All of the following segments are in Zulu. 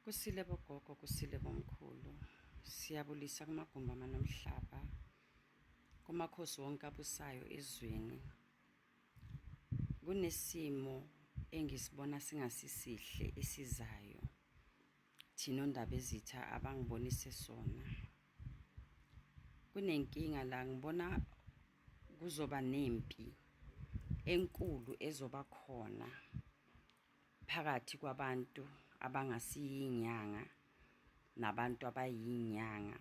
Kusile bogogo, kusile bomkhulu. Siyabulisa kumagumbi amanomhlaba, kumakhosi wonke abusayo ezweni. Kunesimo engisibona singasisihle esizayo, thina oNdabezitha abangibonise sona. Kunenkinga la ngibona kuzoba nempi enkulu ezoba khona phakathi kwabantu abangasiyiy'nyanga nabantu abayinyanga,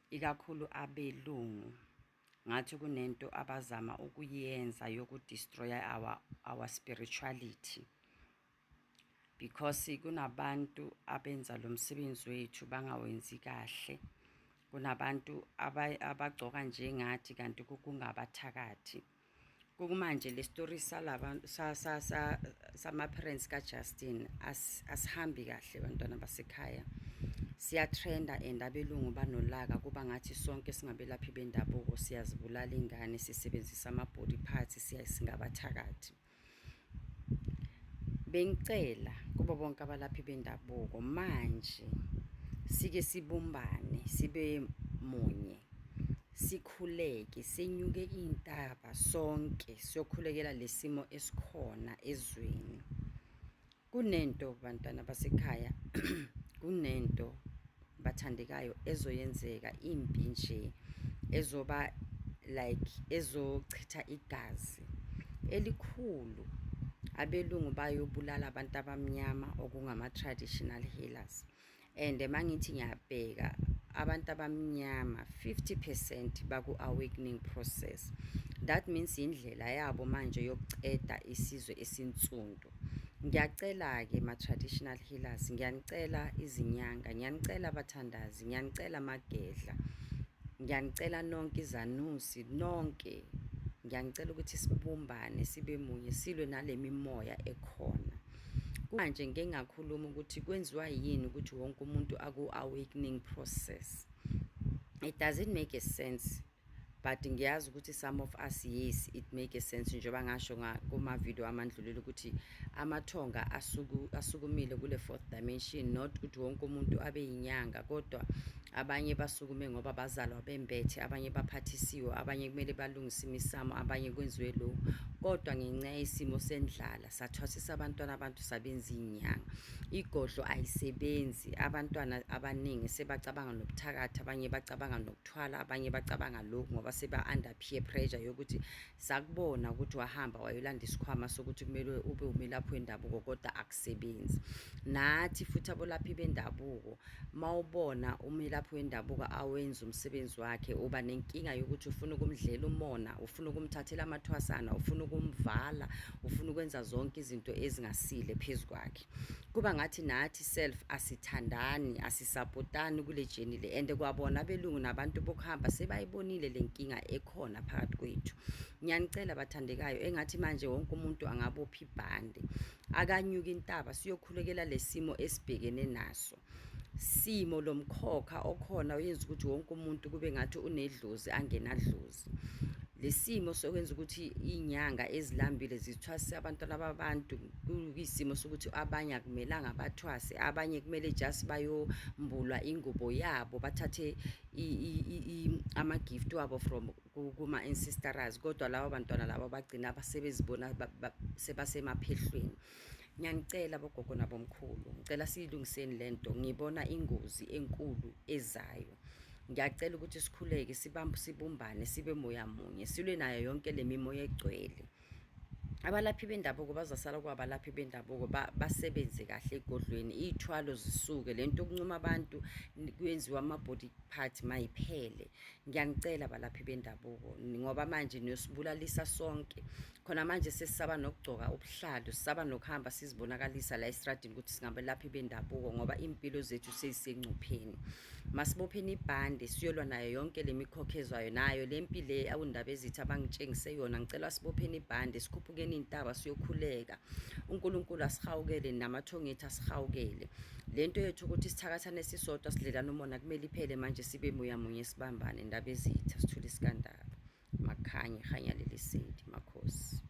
ikakhulu abelungu. Ngathi kunento abazama ukuyenza yoku-destroy-a our spirituality because kunabantu abenza lo msebenzi wethu bangawenzi kahle. Kunabantu abagcoka njengathi kanti kungabathakathi. Kumanje le story sama-parents kaJustin asihambi kahle, bantwana basekhaya. Siya-trend-a and abelungu banolaka, kuba ngathi sonke singabelaphi bendabuko siyazibulala iy'ngane, sisebenzisa ama-body parts, singabathakathi. Bengicela kubo bonke abalaphi bendabuko manje sike sibumbane, sibe munye, sikhuleke, senyuke iy'ntaba sonke siyokhulekela le simo esikhona ezweni. Kunento, bantwana basekhaya, kunento, bathandekayo, ezoyenzeka, impi nje ezoba like ezochitha igazi elikhulu. Abelungu bayobulala abantu abamnyama okungama-traditional healers and mangithi ngiyabheka, abantu abamnyama 50% baku-awakening process. That means indlela yabo manje yokuceda isizwe esinsundu. Ngiyacela-ke ma-traditional healers, ngiyanicela izinyanga, ngiyanicela abathandazi, ngiyanicela amagedla, ngiyanicela nonke izanusi nonke, ngiyanicela ukuthi sibumbane, sibe munye, silwe nale mimoya ekhona. Manje ngike ngakhuluma ukuthi kwenziwa yini ukuthi wonke umuntu aku-awakening process. It doesn't make a sense, but ngiyazi ukuthi some of us, yes, it make a sense, njengoba ngasho kuma-video amandlulile ukuthi amathonga asukumile kule fourth dimension, not ukuthi wonke umuntu abe yinyanga, kodwa abanye basukume ngoba bazalwa bembethe, abanye baphathisiwe, abanye kumele balungise imisamo, abanye kwenziwe lokhu, kodwa ngenxa yesimo sendlala sathwasisa abantwana abantu sabenza iy'nyanga. Igodlo ayisebenzi. Abantwana abaningi sebacabanga nobuthakathi, abanye bacabanga nokuthwala, abanye bacabanga lokhu ngoba seba-under peer pressure yokuthi sakubona ukuthi wahamba wayolanda isikhwama sokuthi kumele ube umelaphi wendabuko, kodwa akusebenzi. Nathi futhi abolaphi bendabuko, mawubona umelaphi wendabuko awenza umsebenzi wakhe, uba nenkinga yokuthi ufuna ukumdlela umona, ufuna ukumthathela amathwasana, ufuna ukumvala, ufuna ukwenza zonke izinto ezingasile phezu kwakhe. Kuba ngathi nathi self asithandani, asisapotani kule journey le, and kwabona abelungu nabantu bokuhamba sebayibonile le nkinga ekhona phakathi kwethu. Ngiyanicela bathandekayo, engathi manje wonke umuntu angabopha ibhande, akanyuka intaba, siyokhulekela lesimo esibhekene naso, simo lomkhokha okhona oyenza ukuthi wonke umuntu kube ngathi unedlozi angenadlozi. Lesimo sokwenza ukuthi iy'nyanga ezilambile zithwase abantwana babantu kuyisimo sokuthi abanye akumelanga bathwase, abanye kumele just bayombulwa ingubo yabo, bathathe ama-gift wabo from kuma-ancestors, kodwa labo bantwana labo bagcina basebezibona sebasemaphehlweni. Ngiyanicela bogogo nabomkhulu, ngicela siyilungiseni lento. Ngibona ingozi enkulu ezayo. Ngiyacela ukuthi sikhuleke, sibambe, sibumbane, sibe moya munye, silwe nayo yonke le mimoya egcwele. Abalaphi bendabuko bazasala kwabalaphi bendabuko, basebenze kahle egodlweni, iy'thwalo zisuke, lento yokuncoma abantu kwenziwa ama-body part mayiphele. Ngiyanicela balaphi bendabuko, ngoba manje niyosibulalisa sonke. Khona manje sesisaba nokugcoka ubuhlalu, sisaba nokuhamba sizibonakalisa la estradini ukuthi singabelaphi bendabuko, ngoba iy'mpilo zethu seyisengcupheni. Masibopheni ibhande, siyolwa nayo yonke le mikhokho ezwayo nayo le mpi le awundaba ezithi abangitshengise yona. Ngicela sibopheni ibhande, sikhuphukeni iy'ntaba, siyokhuleka. UNkulunkulu asihawukele, namathongo ethu asihawukele. Le nto yethu ukuthi sithakathane sisodwa, sidlelane umona, kumele iphele manje, sibe moya munye, sibambane. Ndaba ezitha sithule isikandaba makhanye khanya leli sedi makhosi.